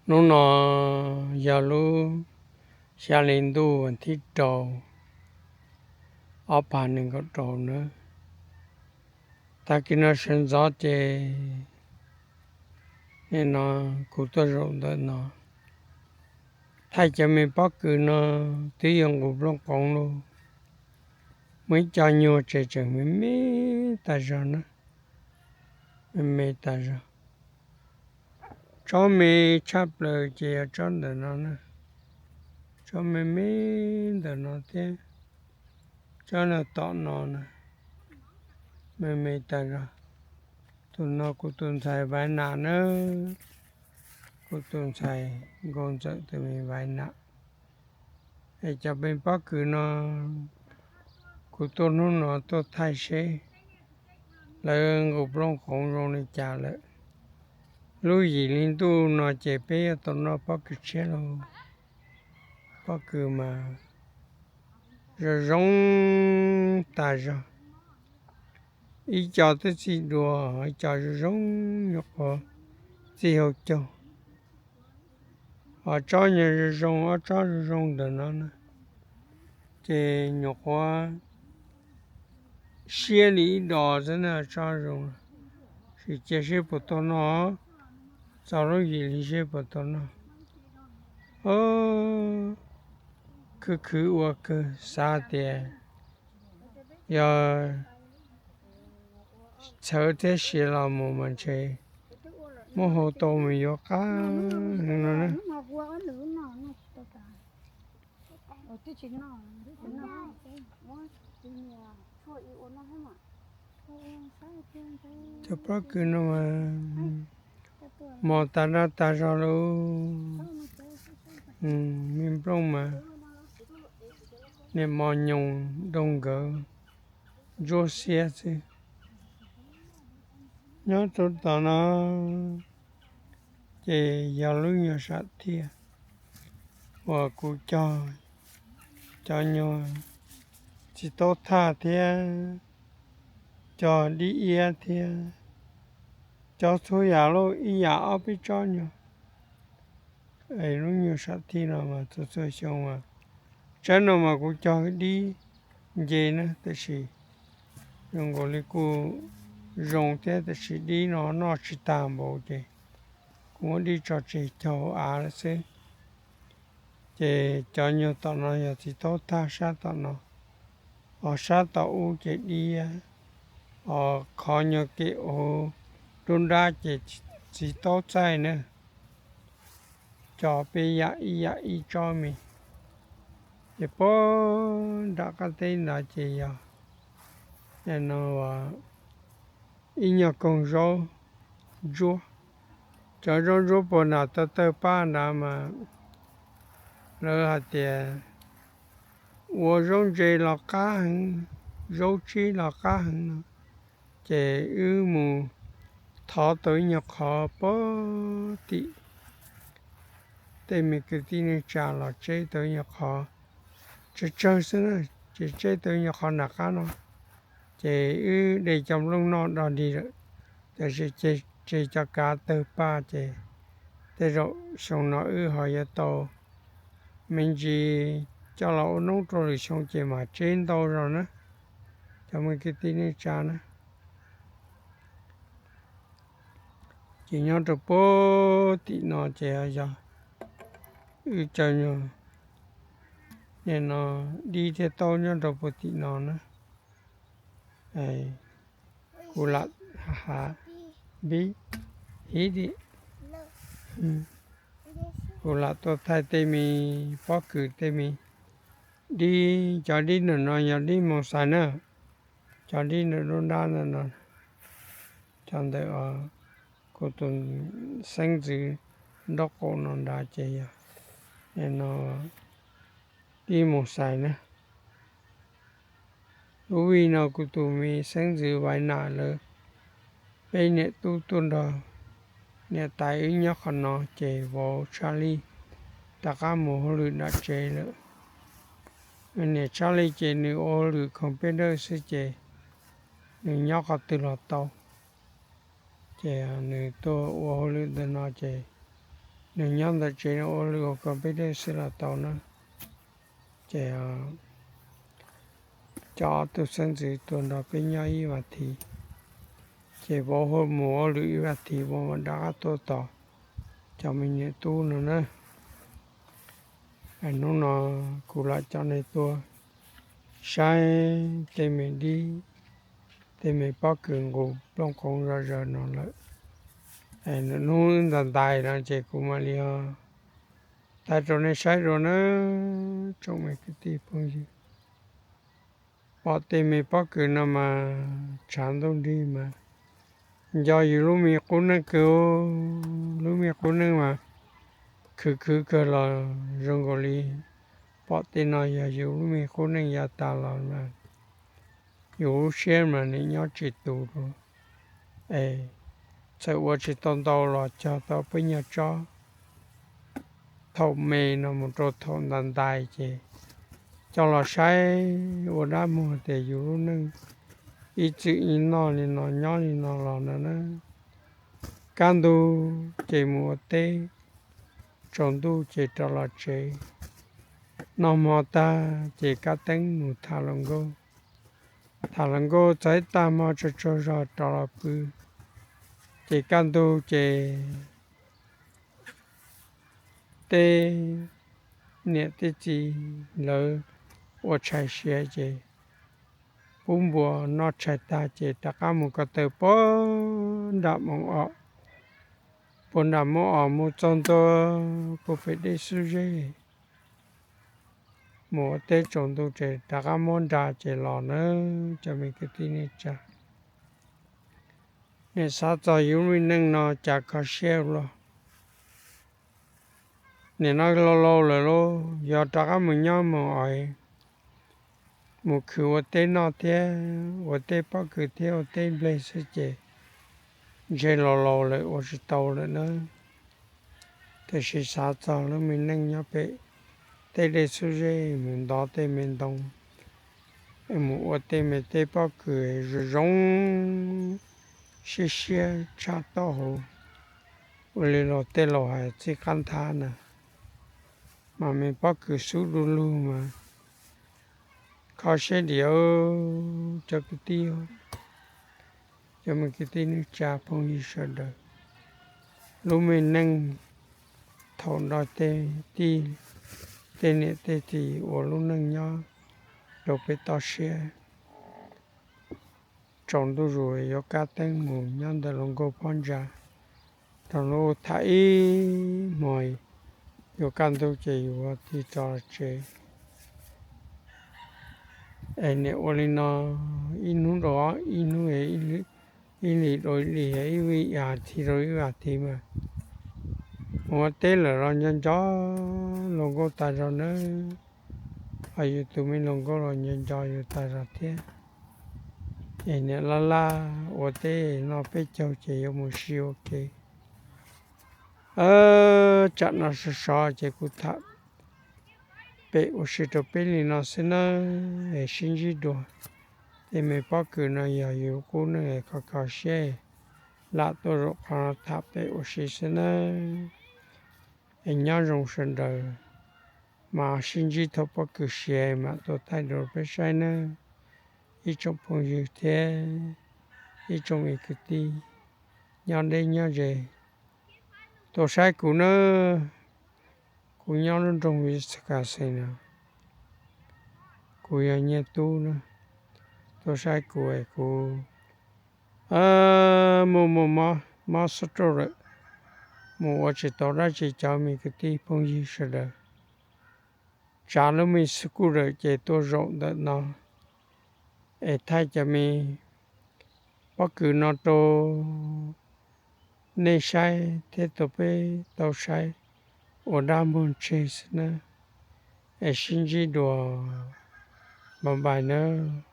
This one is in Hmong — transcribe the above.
Hnub no yog lub xya hli ntuj vas thib rau, ob phav nees nkaum rau nawb. Tag kis no sawv ntxov ces nim no kuv tuaj zaum ntawm no, thaij cov me pob kws no twb yuav nqus nplooj qoov lauj. Muaj ib co nyuag tseem tseem me me tas zog na, me me tas zog. Tsob me tshaj plaws ces yog tsob ntawm no na, tsob me me ntawm no thiab tsob no tom no na, me me tas zog. Tus no kuv tus ntxhais Vaiv Nam na, kuv tus ntxhais Nkauj Ntxawm tus me Vaiv Nam. Es cov me pob kws no kuv tuaj hnub no tuaj thaij seb lawv nqus nplooj qoov zoo li cas lawm. Lub yim hli ntuj no ces peb yuav tau noj pob kws tshiab lauj. Pob kws mas zoo zoo tas zog. Ib co twb txij dua, ib co zoo zoo nyuam qhuav txij hauv caug. Ho tsob nyuag zoo zoo, ob tsob zoo zoo ntawm no na, ces nyuam qhuav siab li ib dos xwb na, tsob zoo. Sim cia seb puas tau noj, txog lub yim hli seb puas tau noj. Khwv khwv ua kawg, xav tias yog txhawv thiab siav los mus mas ntshe muab hau tau mus yuav qab heev no na. Cov pob kws no mas mos tas zog tas zog lauj. Me nplooj mas niam mos nyoos nroo nkawd ntsuab xiab xwb. Nyob rau tom no ces yog lub nyuag sam thiaj uas kuv cog cov nyuag txiv taub thaj thiab cog dib iab thiab cog txhua yam lauj, ib yam ob peb tsob nyuag. Lub nyuag sam thiaj no mas txhua txhua xyoo mas, tsaib no mas kuv cog dib nce na, tab sis zoo nkaus li kuj zoo thiab, tab sis dib no noj tsis tag npaum ces kuv muab dib tso tseg cog hauv av lawm xwb. Ces cov nyuag tom no yog txiv taub thaj sab tom no, ho sab tom ub ces dib, ho qhov nyuag kem hauv nruab nrab ces txiv taub txaij na. Cog peb yam ib yam ib tsob me. Ces puag nram qab teb ntawd ces yog no ib nyuag koog zaub ntsuab. Cov zaub ntsuab puag nram tawg tawg paj nrad mas lawv hais tias ua zaub ntse los qab heev, zaub tsib los qab heev no. Ces wb mus thov tau ib nyuag qhov puag tim, tej me kwv tij neej tsa los tseb tau ib nyuag qhov tsawg tsawg xwb na, ces tseb tau ib nyuag qhov nram qab no. Ces wb de cov nplooj noj do dig lawm, tab sis tseg cov kav tawg paj ces tej zaum xyoo no wb ho yuav tau me ntsis coj los ua noob rau lwm xyoo ces mam tseb ntau zog na, cov me kwv tij neej tsa na. Ces nyob rau puag tim no ces yog wb cov nyuag, nim no dib thiab taub nyob rau puag tim no na. Kuv lam, ha ha, npib, hib di, kuv lam tuaj thaij tej me pob kws tej me dib, cov dib ntawm no yog dib moos xais na, cov dib ntawm nruab nrab ntawm no, cov ntawm kuv tus xeeb ntxwv nraub qaum no nrad ces yog no dib moos xais na. Lub vij no kuv tus me xeeb ntxwv Vaiv Nam lawv, peb niam tub tuaj nrog niam tais wb nyob qhov no ces vauv Tshaj Lij rov qab mus hauj lwm nram tsev lawm. Niam Tshaj Lij ces nws ua hauj lwm khoom peb dawj xwb ces nws nyob qhov twg los tau. Ces nws tuaj ua hauj lwm ntawm no ces Nws nyob ntawm tsev no ua lwm ua kom peb dej xwb los tau na. Ces coj ob tug xeeb ntxwv tuaj nrog peb nyob ib vas thiv, ces vauv hu mus ua lwm ib vas thiv vauv mam rov qab tuaj tos cov me niam tub no na. Hnub no kuv lam coj nej tuaj saib tej me dib, tej me pob kws nqus plooj qoov zom zaws no lawm. Nws hnub ntais ntais no ces kuv mam li ho thaij rau nej saib dua na, tsoom me kwv tij phooj ywg. Pom tej me pob kws no mas tshav ntuj nrig mas nco yus lub me qub neej kawg. Lub me qub neej mas khwv khwv kawg los zoo nkaus li pom tej no yog yus lub me qub neej yav tas los mas yus lub siab mas nws nyob tsis tus dua. Es txawm ua tsis tau ntau los cog tau peb nyuag tsob thaum me no mus rau thaum ntais ntais ces coj los saib ua dab muag tias yus lub neej ib txwm ib noj li no nyob li no los no na. Kaj ntug ces mus ua teb, tsaus ntuj ces rov los tsev. Noj hmo tag ces kab teeb mus tham hluas nkauj. Tham hluas nkauj txog ib tag hmo tsaug tsaug zog rov los pw. Ces kaj ntug ces tej niam tej txiv lawv ua tshais siav ces pub npua noj tshais tag ces rov qab mus ko taw puag nram Moos Os, puag nram Moos Os mus txog ntua puag pem Dej Xub Zeb, mus ua teb tsaus ntuj ces rov qab muab nra ces los na. Cov me kwv tij neej tsa, nej xav txog yus lub me neej no cas kho siab ua luaj. Nim no laus laus lawm lauj, yog rov qab mus nyob mus os, mus khwv ua teb noj thiab ua teb pob kws thiab ua teb nplej xwb ces ntshe laus laus lawm ua tsis tau lawm na. Tiam sis xav txog lub me neej nyob pem tej dej xub zeb mus ntov tej me ntoo, mus ua tej me teb pob kws zoo zoo siab siab tshaj taub hau, ua li los tej laus hais txij qab nthab na, mas me pob kws xub du lug mas kho siab diam. Cov kwv tij, cov me kwv tij neej tsa phooj ywg sawv daws, lub me neej thaum nrog tej tij, tej niam tej txiv ua lub neej nyob rau pem toj siab, tsaus ntuj zus yuav kab teeb mus nyob ntawm hluas nkauj phab ntsa, rau lub tham ib hmo, yuav kaj ntug ces yuav tig rov tsev. Es niam ua li no ib hnub rau ib hnub, ib hlis rau ib hlis, ib vas thiv rau ib vas thiv mas mus ua teb lawm los nco nco hluas nkauj tas zog nawb, ho yus tus me hluas nkauj los nco nco yus tas zog thiab. Es niam laj laj ua teb noj peb caug ces yuav mus si ua ke. Tsam no sov sov ces kuv tham pem ua si rau peb li no xwb nawb, es sib ntsib dua. Tej me pob kws no yog yus qub neej es kho kho siab, lam tuaj zaum qhov no tham pem ua si xwb nawb. Es nyob zoo sawv daws, mas sib ntsib thaum pob kws siav mam tuaj thaij dua peb saib nawb, ib tsoom phooj ywg thiab ib tsoom me kwv tij nyob deb nyob ze. Tuaj saib kuv nawb, kuv nyob lub nroog Wisconsin no, kuv yog Nyiaj Tub na. Tuaj saib kuv es kuv muaj muaj mob xub rauj lawm, mus ua tsis tau dab tsi cov me kwv tij phooj ywg sawv daws. Tsav lub me xub kuj lawm ces tuaj zaum ntawm no es thaij cov me pob kws no rau nej saib thiab rau peb tau saib ua dab muag tseg xwb nawb. Es sib ntsib dua, bye bye nawb.